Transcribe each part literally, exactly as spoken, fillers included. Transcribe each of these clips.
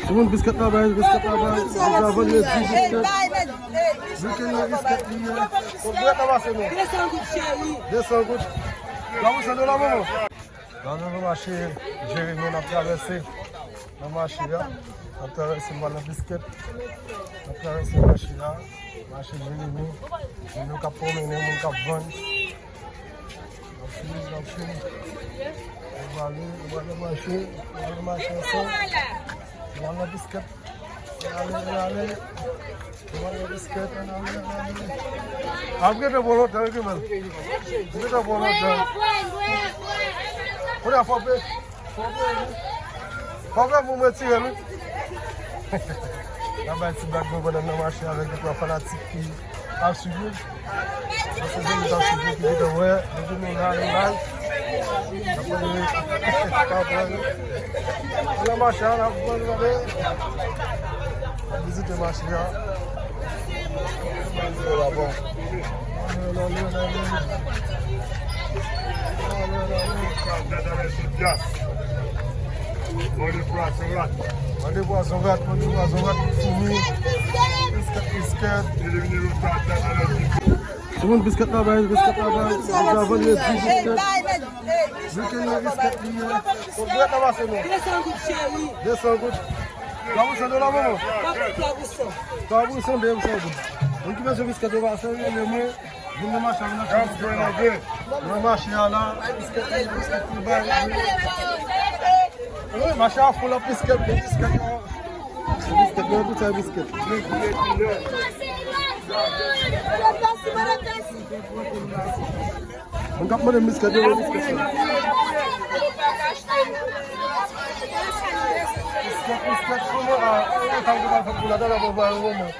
Tout moun, biskèt la bay, biskèt la bay. Jodi a vandredi, biskèt. Wikenn nan, biskèt li ye. Konbyen la pase nou? De san goud, cheri. De san goud. Twa pou san dola, manman. La, nou nan mache Jeremi, n ap travèse nan mache a. N ap travèse, n pral nan biskèt. N ap travèse mache a. Mache Jeremi. Moun yo k ap pwomennen, moun k ap vann. N ap swiv, n ap swiv. Nou prale, nou prale mache, nou prale mache ansanm. Nou al nan biskèt. Nou ale, nou ale. Nou al nan biskèt, nou ale, nou ale. Ap rete pou lontan, wi, men. Rete pou lontan. Kounye a fò pe. Fò vre, wi. Fò vre pou mwen tire, wi. N ap bay ti blag mwen pandan n nan mache avèk de twa fanatik ki ap swiv nou. Paske se nou k ap swiv nou ki gentan wè, depi nou la, nou la. N ap pale, n ap pale. N nan mache a, n ap pale, pale. N ap vizite mache a. Yo la bon. Mande pwason rat. Mande pwason rat, mande pwason rat, foumi. Biskèt, biskèt. Tout moun, biskèt la bay, biskèt la bay. Jodi a vandredi, biskèt. Wikenn nan, biskèt li ye. Konbyen la pase nou? De san goud, cheri. De san goud. Twa pou san dola, manman? Twa pou san. Twa pou san, de pou san goud. Moun ki bezwen biskèt yo pase, rele mwen. Vin nan mache a, vin achte biskèt la. Nan mache a la, biskèt la, biskèt pou bay. Wi, mache a fou la, biskèt, biskèt la. Biskèt, mwen tout sa biskèt. Moun k ap mande m biskèt, yo, biskèt. Biskèt, biskèt, kòman, ah, e, e, sa m te pral fè pou la, talè mwen voye yon moman.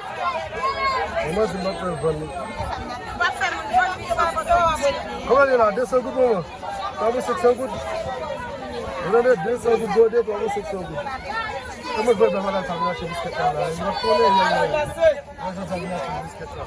Mwen di m ap fè vann li. Kòman li la? De san goud, manman? Twa pou senk san goud. Ou tande? De san goud gode, twa pou senk san goud. E mwen voye blan malad sa vin achte biskèt la, la. Mwen konnen, mwen, mwen. Mwen, sa vin achte biskèt la.